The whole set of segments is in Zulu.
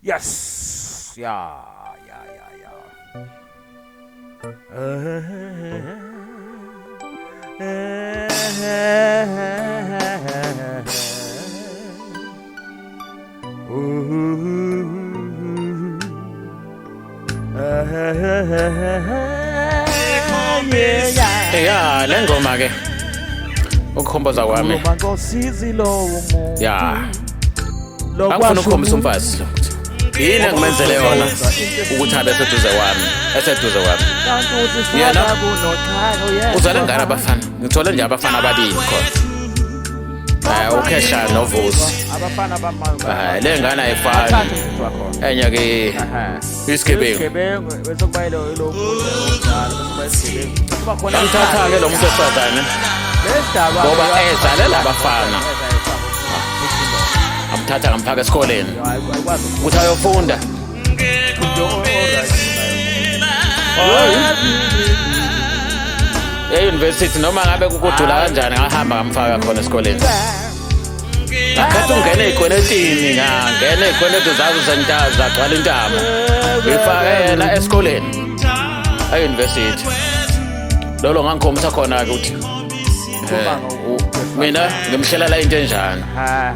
Yes. Ya. Ya, le ngoma ke ukukhomboza kwami. Khuluma ngosizi lowo muntu. Ya. Angifuna ukukhombisa umfazi lo ukuthi yini engimenzele yona ukuthi abe seduze kwami, eseduze kwami. Yena uzale ngane abafana. Ngithole nje abafana ababili khona. Ukhesha noVusi. Abafana bamanga. Le ngane ayifani. Bathathu futhi wakhona. Enye ke isigebengu. Isigebengu bese kuba yilo ilo omunye omdala bese kuba isigebengu. Kuba khona Bamthatha ke lo muntu wesifazane Lesidaba ngoba ezalela abafana. Amthatha ngamfaka esikoleni Ayikwazi ukuthi ayofunda. E-university noma ngabe kukudula kanjani ngahamba ngamfaka khona esikoleni. Ngakhetha ukungena ey'kweletini, ngangena ey'kweletu zazo zentaza zagcwala intamo. Ngifake yena esikoleni e-university. Lolo ngangikhombisa khona-ke ukuthi mina ngimhlelela into enjani. Ha.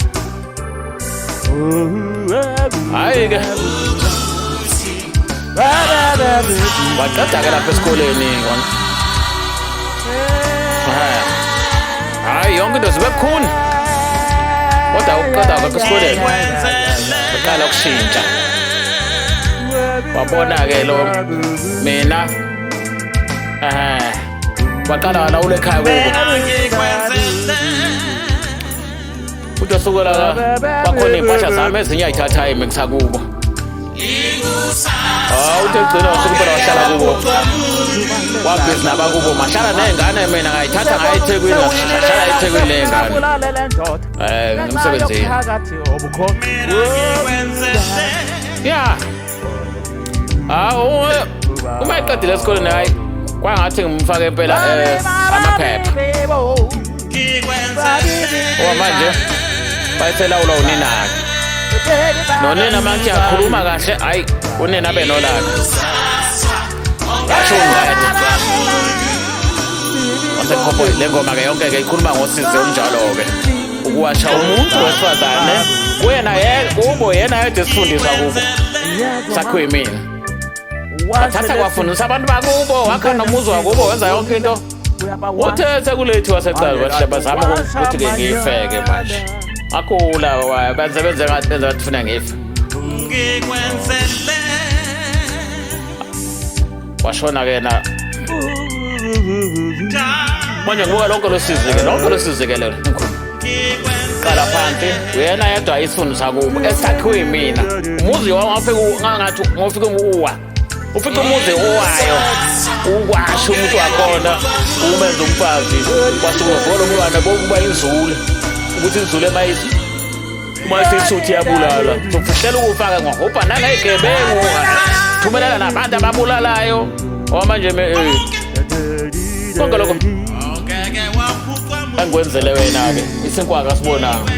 Hhayi-ke waqeda-ke lapha esikoleni. Hhayi yonke into zibe bukhuni. Kodwa ukuqeda kwakho esikoleni uqala ukushintsha. Wabona-ke lo mina waqala walawula ekhaya kubo. Uthi wasukela bakhona iy'mpahla zami ezinye ayithathayo mina ngisakubo. Hawu uthi egcina wasuka impela wahlala kubo. Wabhizi nabakubo mahlala ney'ngane mina ngayithatha ngaya eThekwini ngahlala eThekwini ley'ngane. Emsebenzini. Ya. Hawu uma eqedile esikoleni hayi kwangathi ngimfake impela amaphepha. Ngoba manje bayeselawula unina-ke. Nonina manje akhuluma kahle hayi unina abe nolaka. Ngasho ungqede. Wasekhopho le ngoma ke yonke ke ikhuluma ngosizi olunjalo-ke. Ukuwasha umuntu wesifazane kuyena kubo yena yedwa esifundiswa kubo. Sakhiwe yimina. Wathatha kwafundisa abantu bakubo, wakha nomuzi wakubo, wenza yonke into. Uthe sekulethi wasecaza wathi bazama ukuthi-ke ngifeke manje. Akhula benze benze ngathi benze ngathi funa ngife. Washona ke na. Manje ngibuka lonke losizi-ke, lonke losizi-ke lelo. Qala phansi, uyena yedwa isifundo sakubo esakhiwe yimina. Umuzi wafika ngathi ngofika uwa. Ufika umuzi owayo. Ukwasha umuntu wakhona, umenza umfazi. Kwasuka vola umntwana bokuba inzule. Ukuthi inzule mayisi uma isisuthi iyabulala. Sofihlela ukufaka ngahubha nangegebengu. Thumelela nabantu ababulalayo. Ngoba manje konke lokho engikwenzele wena-ke isinkwa kasibonanga.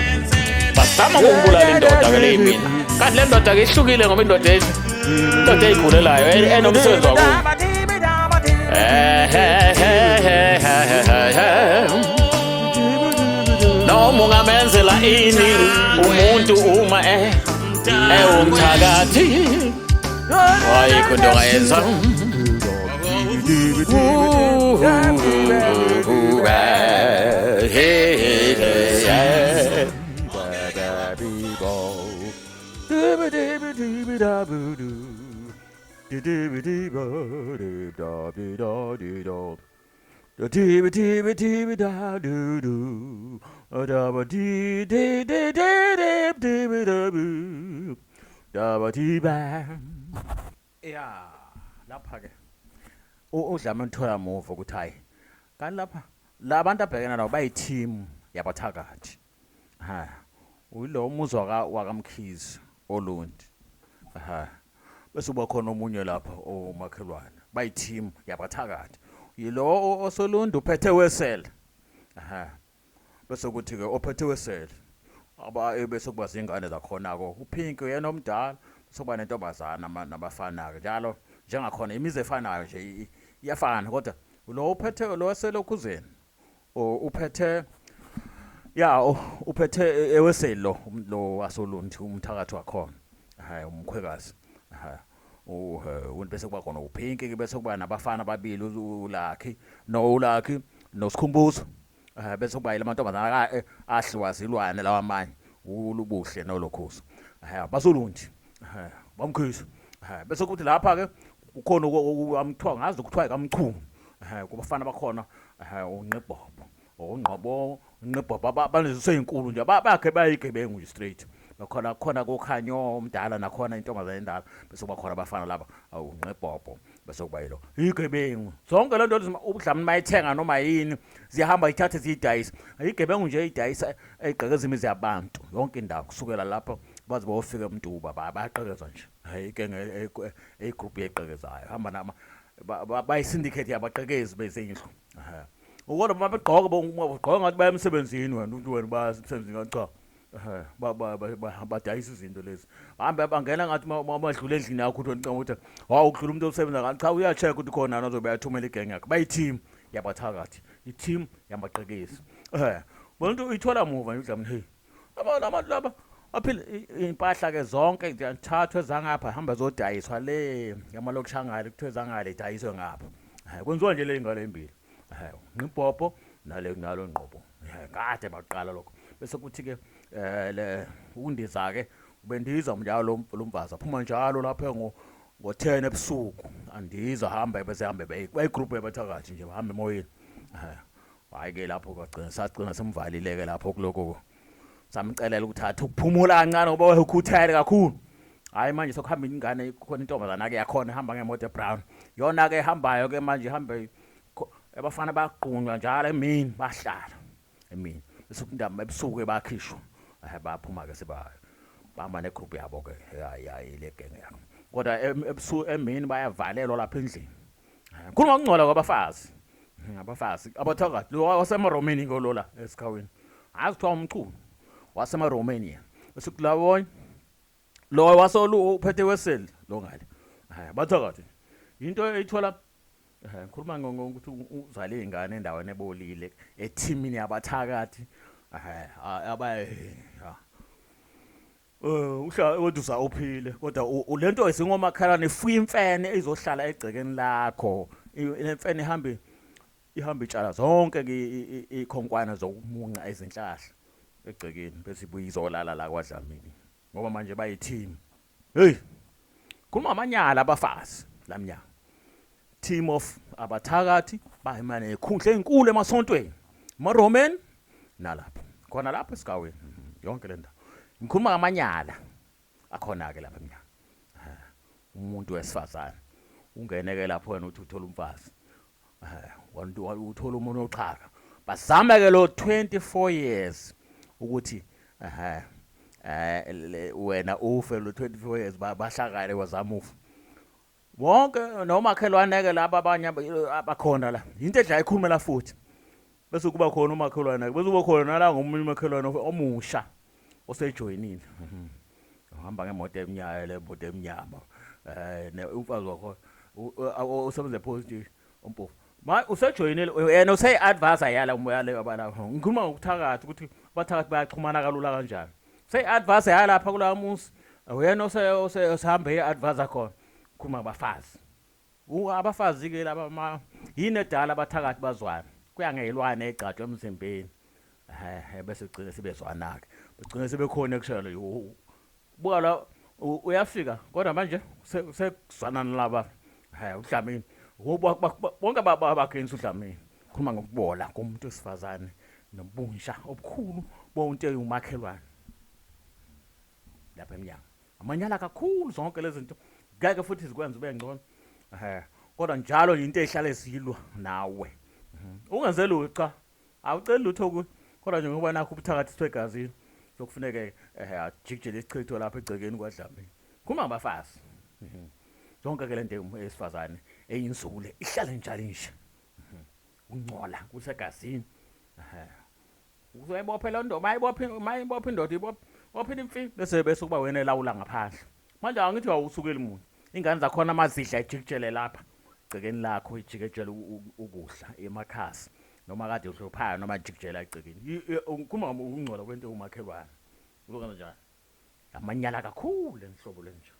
Bazama ukungibulala indoda ke le mina. Kanti le ndoda ke ihlukile ngoba indoda indoda eyigulelayo enomsebenzi wakuyo. Noma ungamenzela ini umuntu uma ewumthakathi. Ayikho into ongayenza. Ya, lapha ke uDlamini uthola muva ukuthi hayi kanti lapha labantu abhekene nabo bayi-team yabathakathi. Ha, uyilo umuzi wakaMkhize oLundi. Ha, bese kuba khona omunye lapha omakhelwane bayi-team yabathakathi. Yilo oSolundi uphethe wesele. Ha, bese kuthi ke ophethe wesele aba bese kuba zingane zakhona ko uPink yena omdala. Sokuba nentombazana nabafana-ke njalo njengakhona imizi efanayo nje iyafana kodwa lo uphethe lo waselokhuzeni uphethe ya uphethe eweseli lo lo wasolundi umthakathi wakhona hayi umkhwekazi ha bese kuba khona uPinki bese kuba nabafana ababili uLucky no uLucky noSikhumbuzo bese kuba yila mantombazana ahliwa zilwane lawa amanye ulubuhle nolokhuzo basolundi bamkhisa bese kuthi lapha ke kukhona amthiwa ngazi kuthiwa kamchunu kubafana bakhona unqibhobo ongqobo unqibhobo baneziso ezinkulu nje bakhe bayigebengu nje straight bakhona khona kokhanyo omdala nakhona intombazane endala bese kuba khona abafana laba awunqibhobho bese kuba yilo igebengu zonke le nto lezi ubudlamini mayithenga noma yini ziyahamba ithathe ziyidayisa igebengu nje idayisa egqekeza imizi yabantu yonke indawo kusukela lapho baze bayofika emntuba bayaqhekeza nje hayi igenge eyigroup yeqhekezayo hamba nama bayi-syndicate yabaqhekezi bezindlu kodwa uma begqoka bagqoka ngathi baya emsebenzini wena uthi wena baya emsebenzini cha badayisa izinto lezi hambe bangena ngathi madlula endlini yakho uthi wena ukuthi hawu ukudlula umuntu osebenza kanti cha uya-check ukuthi khona azobe yathumela igenge yakhe bayi-team yabathakathi i-team yamaqhekezi bona into uyithola muva nje udlamini hey abantu laba aphila impahla ke zonke ziyathathwa ezangapha hamba zodayiswa le yamalokisha angale kuthiwe zangale idayiswe ngapha kwenziwa nje le ngale embili ngqibhobho nale nalo ngqobo kade baqala lokho bese kuthi ke le undiza ke ubendiza njalo lo mfazi aphuma njalo lapha ngo ngo-10 ebusuku andiza hamba bese hambe bayigroup yabathakathi nje bahambe emoyeni hhayi ke lapho kwagcina sagcina simvalile-ke lapho kuloko samcelela ukuthi athi ukuphumula kancane ngoba wayekhuthele kakhulu hhayi manje sokuhamba ingane khona intombazana-ke yakhona ihamba ngemoto ebrown yona-ke ehambayo ke manje ihambe abafana bagqunywa njalo emini bahlala emini bese kuntamba ebusuku bakhishwa baphuma-ke seba bahamba negroup yabo-ke le genge yabo kodwa ebusuku emini bayavalelwa lapha endlini khuluma ukungcola kwabafazi abafazi abathakathi lo wasemaromania ke lola esikhawini hayi kuthiwa umchunu wasemaromania bese kulawonye lo wasolu uphethe weseli lo ngale bathakathi into eyithola ngikhuluma ngokuthi uzale iy'ngane endaweni ebolile ethimini yabathakathi uhlala kodwa usawuphile kodwa lento isingomakhalane ifuya imfene izohlala egcekeni lakho lemfene ihambe ihambe itshala zonke ikhonkwana zokumunca izinhlahla egcekeni bese ibuye izolala la kwaDlamini ngoba manje bayi-team hey khuluma amanyala abafazi lamnyama team of abathakathi bayimane ikhundla ezinkulu emasontweni maRoman nalapha khona lapha esigawini yonke le ndawo ngikhuluma ngamanyala akhona ke lapha emnyango umuntu wesifazane ungene ke lapho wena uthi uthola umfazi uthola umuntu oxhaka bazame ke lo 24 years ukuthi wena ufe lo 24 years bahlakale wazama ufa bonke nomakhelwane ke laba abanye abakhona la into edla ikhulumela futhi bese kuba khona umakhelwane bese kuba khona nala ngomunye umakhelwane omusha osejoyinile uhamba ngemoto emnyama le moto emnyama umfazi wakho osebenza epost ompofu ma usejoyinile yena useyi-advisor yala yale abalapha ngikhuluma ngokuthakathi ukuthi abathakathi bayaxhumana kalula kanjani useyi-advisor yalapha kulawa muzi uyena osehambe i-advisor khona khuluma ngabafazi abafazi-ke laba yini edala abathakathi bazwana kuya ngeyilwane egcatshwa emzimbeni bese gcine sebezwana-ke begcine sebekhona ekushayela buka la uyafika kodwa manje sekuzwana nalaba uDlamini bonke bagenisa uDlamini khuluma ngokubola komuntu wesifazane nobunsha obukhulu bonke umakhelwane lapha emnyango amanyala kakhulu zonke lezi zinto ngeke futhi zikwenze ube ngcono kodwa njalo into ehlale zilwa nawe ungenze lutho cha awuceli lutho kuye kodwa nje ngoba nakho ubuthakathi egazini sokufuneke ajikijele isichitho lapha egcekeni kwaDlamini khuluma ngabafazi zonke ke lento esifazane eyinzule ihlale njalo nje ungcola kusegazini uzoyibophe lo ndoda mayibophe mayibophe indoda ibophe bophile imfi bese bese kuba wena elawula ngaphandle Manje angithi awusukeli muntu. Ingane zakhona mazidla ijikijele lapha. Gcekeni lakho ijikijele ukudla emakhasi. Noma kade uhluphayo noma ijikijela egcekeni. Ngikhuluma ukungcola kwento umakhelwane. Uzokenza njani? Amanyala kakhulu lenhlobo lenja.